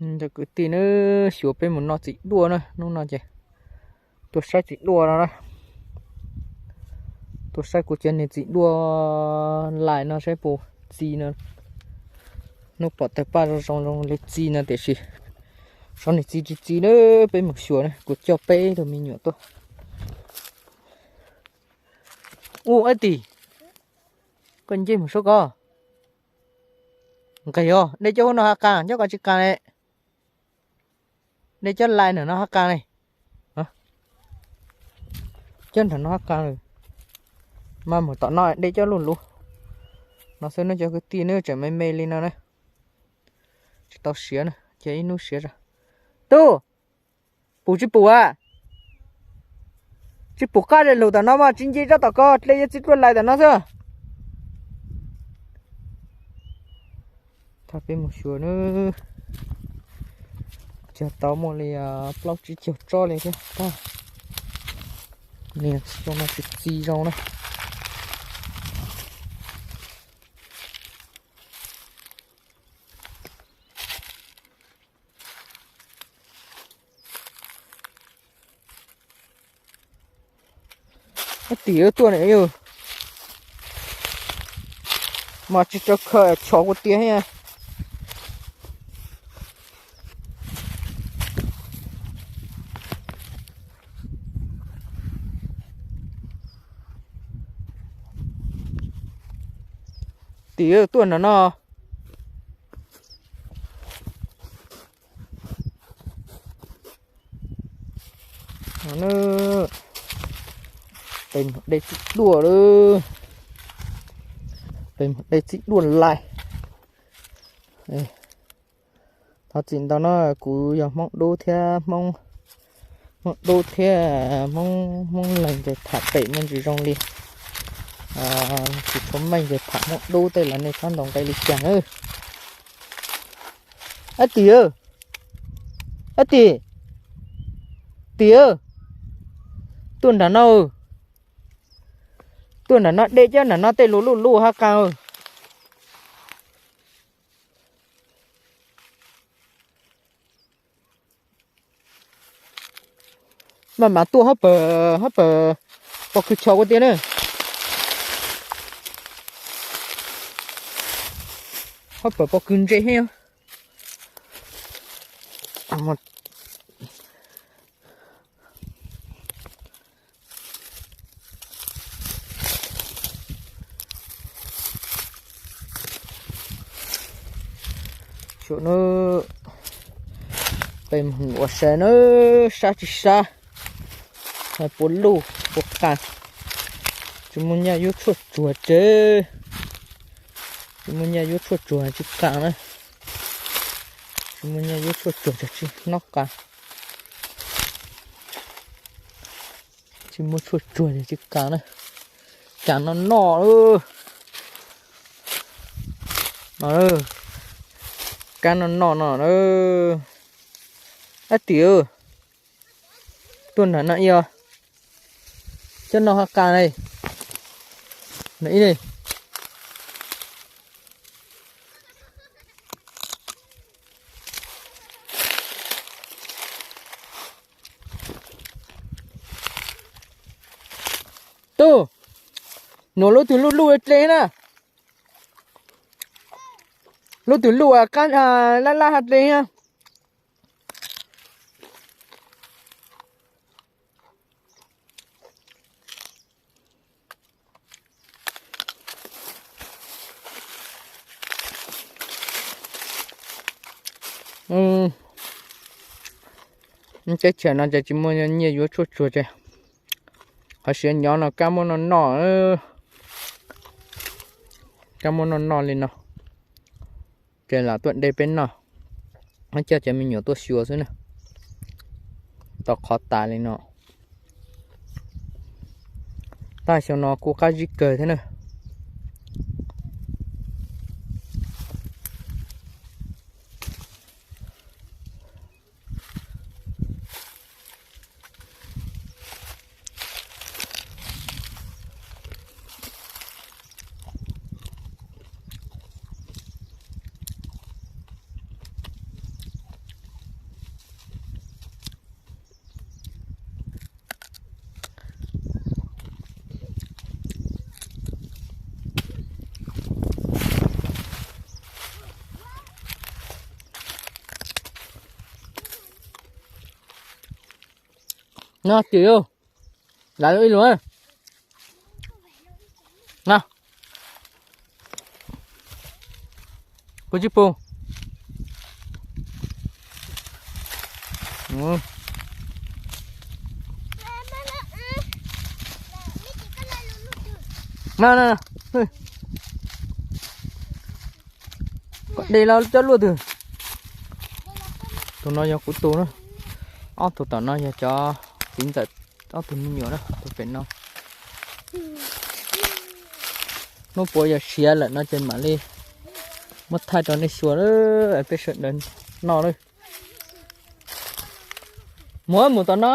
Cov kwv tij na, xyuas peb mus noj txiv duaj na, hnub no ces tuaj saib txiv duaj no na. Tuaj saib kuv cov niag txiv duaj lais no saib puas txi no. Hnub pom tawg paj zoo zoo zoo li txi no tiam sis xyov nws txi tsis txi na, peb mus xyuas na, kuv coj peb tug me nyuam tuaj. Ub, Ab Tim, koj nce mus saib koj. Nqis os, de coj hauv no hav qas, coj koj tsis qas ne. De coj lais nram no hav qas ne. Coj nram no hav qas, mas mus tom no de coj luj luj. No xwb no cov kwv tij, nws tseem me me li no na. Tsis tau siav na, cia ib hnub siav tso. Tub, pum tsis pum a? Tsis pum qab de lus tom no mas tsis nce tsob tom ko, dle yuav txiv duaj lais tom no xwb. Thov peb mus xyuas na. Cog tau muaj li plaub tsib caug tsob li thiab. Niag xyoo no tsis txi zoo na. Ab Tim, tuaj ne yog mas tsis tau khaws chov kuv tiag thiab. Tim, tuaj nram no. Peb mus de txiv duaj lawm. Peb mus de txiv duaj lais. Thov txim ntau no, kuv yog Hmoob Dub thiab, Hmoob Dub thiab Hmoob, Hmoob Leeg ces tham pem me ntsis zoo li. Tsis tshua meej ces tham Hmoob Dub tej los nej txhob ntaus nqe li cas na. Ab Tim, Ab Tim, Tim, tuaj nram no, tuaj nram no de coj nram no tej lus luj luj hav qas. Maj mam tuaj hab pawg, hab pawg pov khw chov kuv tiag na. Hab pawg pov khw ntse thiab. Xyuas na, peb mus ua si na, sab tsis sab, puas luj puas qas. Tsis muaj nyaj yuav tshuaj tsuag tsev, tsis muaj nyaj yuav tshuaj tsuag tsis qas na. Tsis muaj nyaj yuav tshuaj tsuag tsis hnov qas. Tsis muaj tshuaj tsuag tsis qas na. Kab no noj, no, kab no noj no. Ab Tim, tuaj nram no ib os, coj noj hav qas ne. Nram ib ne. Tub, nuav lub twg luj luj dle na. Lub twg luj qab laj laj dle na. Teb chaws no ces tsis muaj nyiaj yuav tshuaj tsuag ces qhov siav nyob no kab muab noj noj, kab muab noj noj li no. Ces lam tuaj de peb noj, coj cov me nyuam tuaj xyuas xwb na. Tau qhov tas li no. Tab xyoo no kuj qab zib kawg thiab na. Nyob twm, lav ib lus na. Kuv tsis pum. Koj de los coj luaj twg. Tus no yog kuv tus na. Ob tug tom no yog cov txiv ntxawm ob tug me nyuam na, tus pem no. Hnub puav yog siav lawm no ces mam li muab thaij rau nej xyuas, peb sawv daws noj lawm. Mus, mus tom no,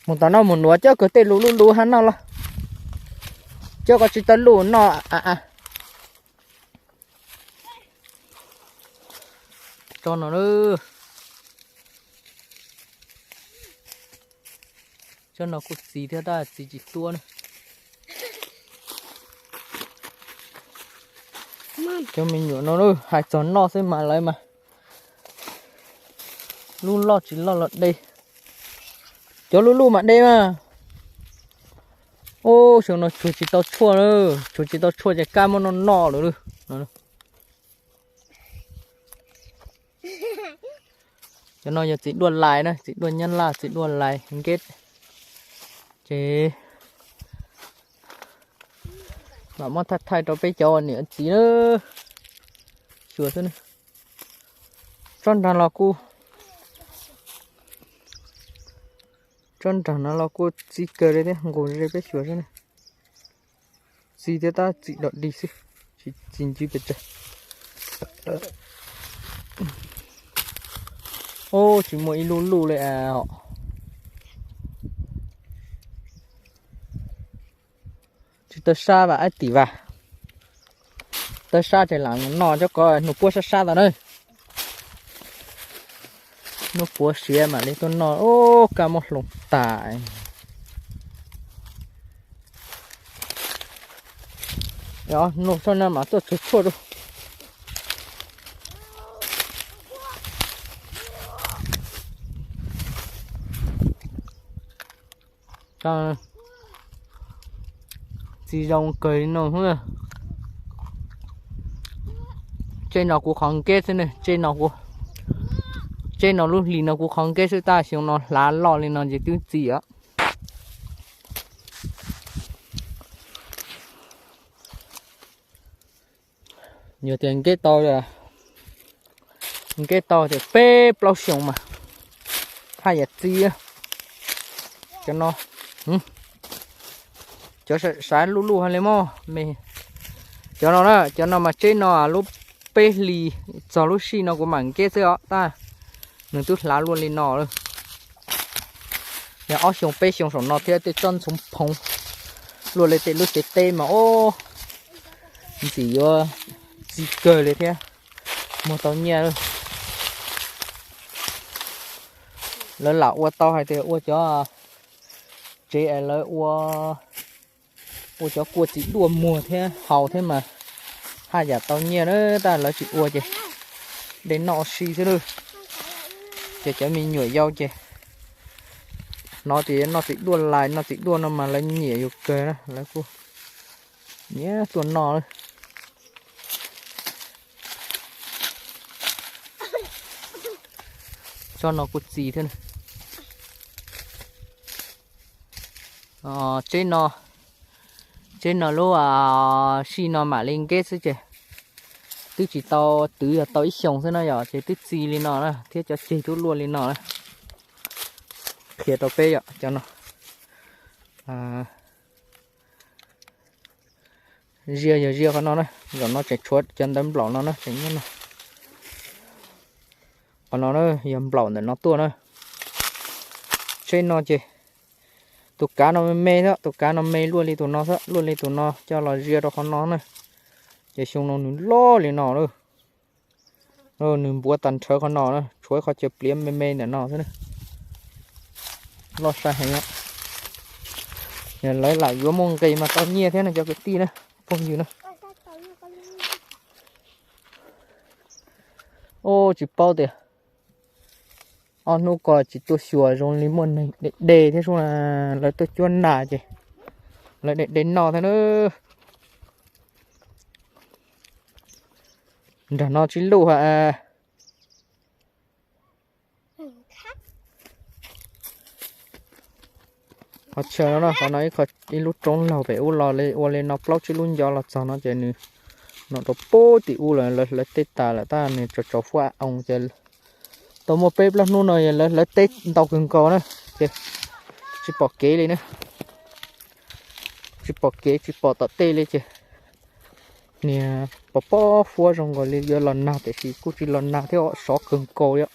mus tom no mus nuav coj kawg tej lus luj lus hab noj los. Coj koj tsis tau luj noj. Tso no, tso no kuj txiv thiab tab txiv tsis tuab na. Cov me nyuam no hais txog noj xwb mas lawv mas lub loj tsis loj los de. Cov lub luj mas de mas. Ub, xyoo no tsuag tsis tau tshuaj, tsuag tsis tau tshuaj ces kab muab noj noj lawm. Cov no yog txiv duaj lais na, txiv duaj nyab laj, txiv duaj lais nkeb. Ces mam muab thaij thaij rau peb cov niam txiv na xyuas xwb na. Tsob nrag los kuj, tsob nrag no los kuj txiv kawg li thiab, nqus ze peb xyuas xwb na. Txiv thiab tab txiv dog dig xwb, tsis txiv ntsws pes tsawg. Ub, tsis muaj ib lub luj li os. Tsis tau sab vas ib tim vas. Tau sab ces lam noj cov ko, nus puab sab sab tau na. Nub puav siav mam li tuaj noj, ub, kab muab hloov tas. Nub tshaj no mas tuaj tshuaj tshuaj rau. Txiv zoo kawg li no. Tsej no kuv qhov nkeb xwb ne, tsej no, tsej no lub hlis no kuv qhov nkeb xwb, tab xyoo no hlav loj li no ces twb txi os. Yog tias nkeb tau, nkeb tau tias peb plaub xyoos mas haj yam txi. Cov no, cov sav luj luj hab li mog me. Cov no na, cov no mas tseb no lub peb hlis txog lub sij no kuv mam nkeb xwb os, tab nws twb hlav luaj li no lawm. Yog ob xyoo peb xyoo saum no thiab tej tsob ntxhuv phoov luaj li tej lub cev teb mas ub, ntxim yuav txi kawg li thiab, muag tau nyiaj. Lawv lam ua tau hais tias ua cov tsev es lawv ua, ua cov kua txiv duaj muag thiab haus thiab mas haj yam tau nyiaj na, tab lawv tsis ua ces de noj ua si xwb lawm. Ces cov me nyuam yau ces hnov tias noj txiv duaj lais, noj txiv duaj no mas lawv nyiam yus kawg na, lawv kuj nyiam tuaj noj lawm. Tsob no kuj txi thiab. Tseb no, tseb no lub sij no mam li nkeb xwb ces twb tsis tau twv, yog tau ib xyoos xwb na yom, ces twb txi li no na, thiab cov ceg twb luaj li no na. Qhia rau peb yom, cov no. Ziaj yog ziaj qhov no na, zaum no tseem tshuav cov ntawv nplaum no na, tseem nyob no. Qhov no na yog nplaum ntawm no tuaj na. Tseb no ces tus kav no me me xwb, tus kav no me luaj li tus no xwb, luaj li tus no coj los ziaj rau qhov no na. Ces xyoo no nws loj li no lawm. Nws npuav tag nrhawv qhov no na, tshuav ib qho chaw pliav me me ntawm no xwb na. Loj sai heev. Lawv lam yuav muaj nqis mas tau nyiaj thiab no cov kwv tij na, phooj ywg na. Ub, tsis paub tias Ob hnub ko tsis tuaj xyuas zoo li muaj neeg de de thiab sub na, lawv tuaj cuab nas ces lawv de de noj thiab na. Nram no tsis luj ha. Qhov chaw no, qhov no ib lub roob laug pem ub los ua li no plaub tsib lub ncov los txog no ces nws no rau pub tim ub lawm, lawv hlawv teb tas lawm tab nws tsaus tsaus fuab oo ces tau muaj peb plaub hnub no lawv hlawv teb ntau kawg nkaus na ces tsis pom kev li na. Tsis pom kev tsis pom tom tej li ces niag pos pob fuab zoo nkaus li yuav los nag tiam sis kuj tsis los nag thiab, sov kawg nkaus li.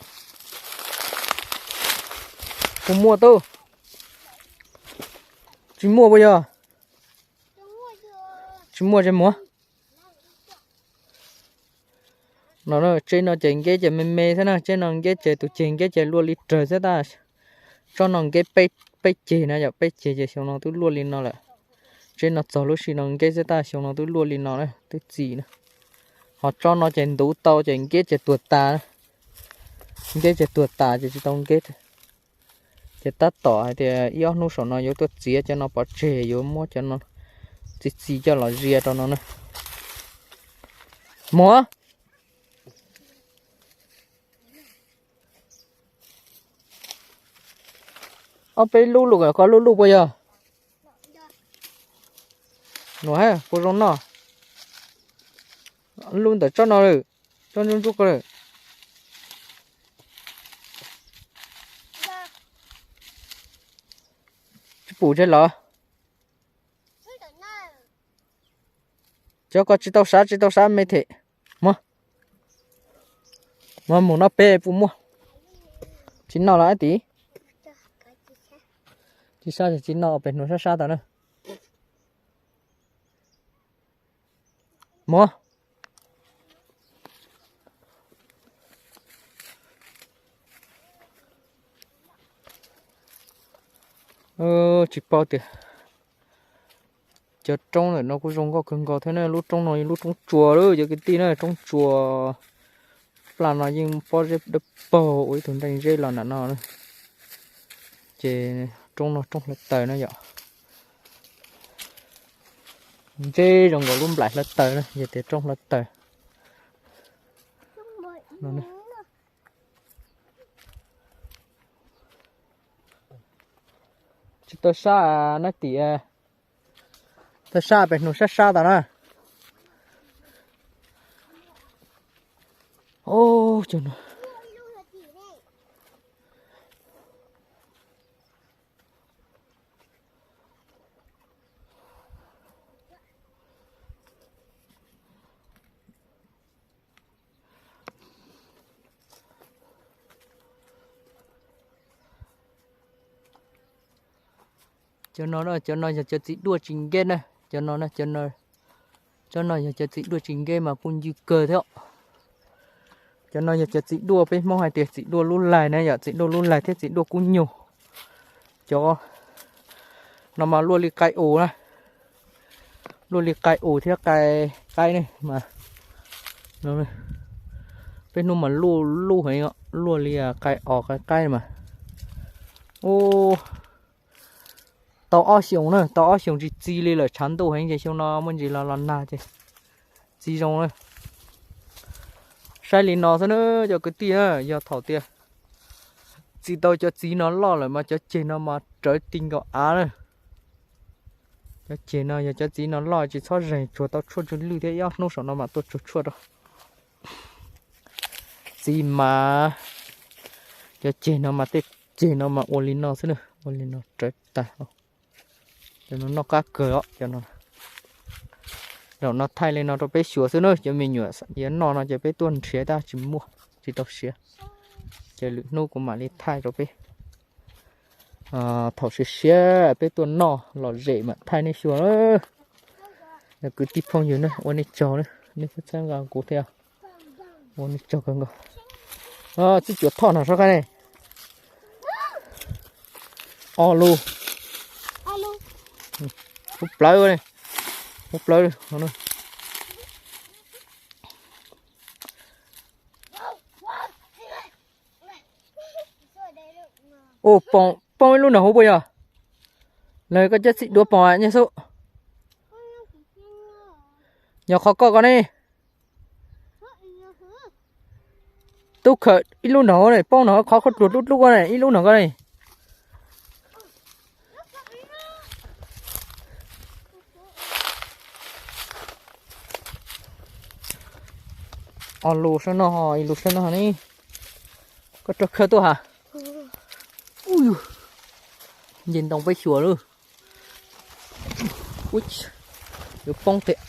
Puas muaj tub? Tsis muaj puas yog? Tsis muaj ces muab. No tseb no ces nkeb ces me me xwb na, tseb no nkeb ces tus ceg nkeb ces luaj li rawg xwb tab. Tsob no nkeb peb ceg na yom, peb ceg ces xyoo no twb luaj li no lawm. Tseb no txog lub sij no nkeb xwb tab xyoo no twb luaj li no na, twb txi na. Ho tsob no ces ntuv tau ces nkeb ces tuag tas. Nkeb ces tuag tas ces tsis tau nkeb. Ces tab tom hais tias ib ob hnub saum no yuav tuaj txiav cov no pov tseg yuav muab cov no txi txi coj los zia rau no na. Muab. Ob peb lub lus koj lub lub puas yog? Nua, puas zoo noj? Lub ntawm tsob no lawm, tsob ntsuab ntsuab ko lawm. Tsis pum ntshe los? Cov ko tsis tau sav tsis tau sav me them. Muab, muab mus noj peb puas muaj. Tsis noj los ab tis. Tsis sab tsis noj pem hnuav sab sab tau na. Muab. Tsis paub tias cov roob ntawm no kuj zoo nkauj kawg nkaus thiab na. Lub roob no lub roob tsua lawm cov kwv tij na, roob tsua. Plaj no yeej pob zeb dawb paug ua ib tug nreej zeb los nram no. Ces roob no roob hlawv taws na yom. Ntseb zoo nkaus lub nplaim hlawv taws na, yog tias roob hlawv taws. Tsis tau sab na tim. Tau sab pem hnuav sab sab tas na. Cov no, cov no yog cov txiv duaj tsis nkeb na. Cov no, cov no yog cov txiv duaj tsis nkeb mas puj ncw kawg thiab. Cov no yog cov txiv duaj peb Hmoob hais tias txiv duaj lub laig na yom, txiv duaj lub laig thiab txiv duaj kub nyuj. Cov no mas luaj li qai us na, luaj li qai us thiab qai qaib ne mas. Peb hnub mas luj luj heev, luaj li qai os qai qaib mas. Ub, tau ob xyoos na, tau ob xyoos tsis txi li lawm, tshav ntuj heev ces xyoo no muaj ntsis los los nag ces txi zoo na. Saib li no xwb na cov kwv tij na, yog thaum tias txi tau cov txiv no loj lawm mas cov ceg no mas rawv ti nkaus av na. Cov ceg no yog cov txiv no loj tsis txhob zeeg, tsuag tau tshuaj tsw lwj thiab, ib ob hnub saum no mam tuaj tsuag tshuaj rau. Txiv mas cov ceg no mas tej ceg no mas ua li no xwb na, ua li no rawv tag. Cov no noj qab kawg os cov no. Zaum no thaij li no rau peb xyuas xwb na, cov me nyuam yuav noj no ces peb tuaj nrhiav tab tsis muaj, tsis tau siav. Ces lwm hnub kuv mam li thaij rau peb. Thaum siav siav peb tuaj noj lom zem mam thaij nej xyuas. Yog kwv tij phooj ywg na, ua nej tsaug na, nej txhawb txhawb nqa kuv thiab. Ua nej tsaug kawg nkaus. Txib cuav thoj no soj qab ne. Ob lub. Hub plawv ne. Hub plawv. Ua, poob ib lub nram hauv puas yog? Lawv koj cov txiv duav poob nyiaj xub. Yog qhov koj ko ne. Tub khawm ib lub nram hauv ne, poob nram hauv qhov koj tluag dub dub ko ne, ib lub nram ko ne. Ob lub sab no, ib lub sab no ne. Koj rov khawm tuaj ha. Nce ntoo peb xyuas lawm. Yuav poob tiag.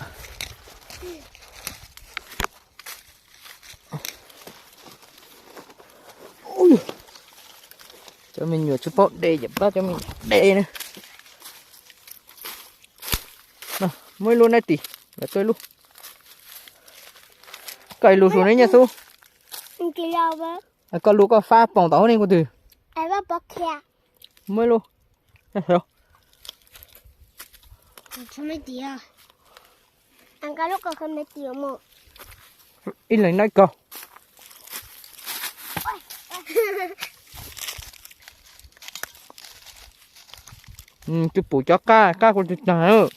Cov me nyuam tsis paub de, cov pab cov me nyuam de na. Muaj ib lub nab tim, lawv tuaj ib lub. Koj ib lub sus ne nyiaj xub. Koj lub koj fab poob tom hauv ne kuv twg. Muaj ib lub. Ib leeg nab koj. Tus pum cov qaj, qaj kuv tsis tag.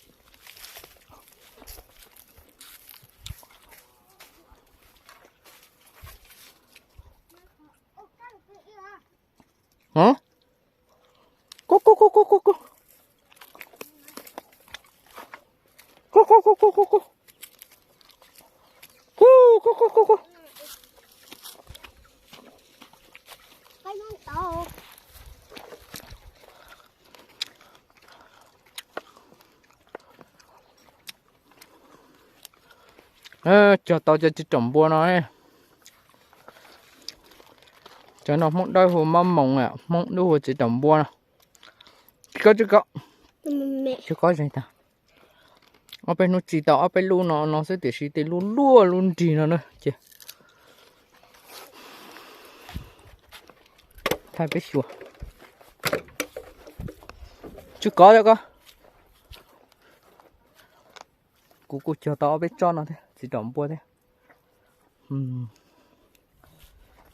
Kub kub kub kub kub kub. Kub kub kub kub kub kub. Kub kub kub kub kub. Cog tau cov txiv tsoom npua no. Cov no Hmoob Dawb hu mob moos, Hmoob Dub hu txiv tsoom npua no. Tsis kov, tsis kov, tsis kov zeeg tag. Ob peb hnub txi tau ob peb lub no no xwb tiam sis tej lub luaj lub nrig no na ces thaij peb xyuas. Tsis kov cov ko. Kuv kuj cog tau ob peb tsob no thiab, txiv tsoom npua thiab.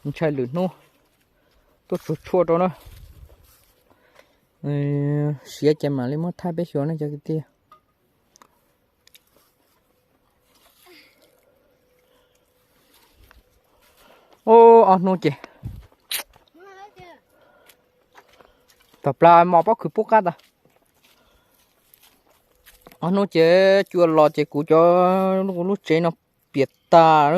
Ntshai lwm hnub tuaj tsuag tshuaj rau na. Siav ces mam li muab thaij peb xyuas na cov kwv tij. Ub, ob hnub ces tawm plaws mos pob kws pub qab tas. Ob hnub ces cua los ces kuv cov, kuv lub tsev no piam tas.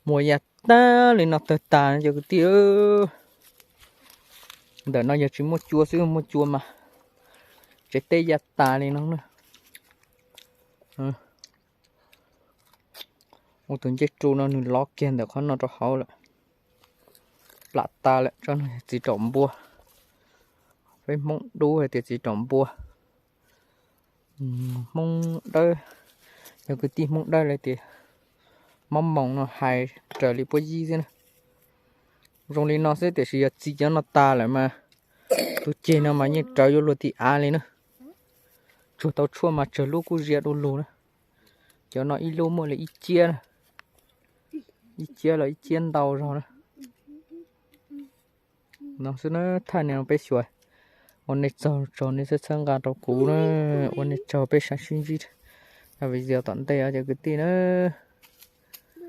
Muag ya tag li no tawg tas cov kwv tij. Ntawm no yog tsis muaj cua xwb, muaj cua mas tsev teb ya tas li no na. Ua tus ncej ru no nws lov kiag ntawm qhov no rau hauv lawm. Plam tas lawm. Tsob no yog txiv tsoom npua. Peb Hmoob Dub hais tias txiv tsoom npua. Hmoob Dawb, yog kwv tij Hmoob Dawb lawv tias mob moos no hais raws li puab yib xwb na. Zoo li no xwb tiam sis yog txi cov no tas lawm mas tus ceg no mas yeej rawv yuav luag tim av li na. Tsuag tau tshuaj mas tsawg lub kuj ziab du lug na. Cov no ib lub muaj li ib ciab na, ib ciab los ib ciab ntau zog na. No xwb na, thaij nej peb xyuas. Ua nej tsaug, tsaug nej txhawb txhawb nqa rau kuv na. Ua nej tsaug, peb sib ntsib video tom ntej os cov kwv tij na.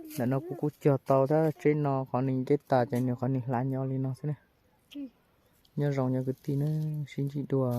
Ntawm no kuv kuj cog tau tab tseb no qhov nws nceb tas ces nws qhov nws hlav nyo li no xwb na. Nyob zoo cov kwv tij na, sib ntsib dua.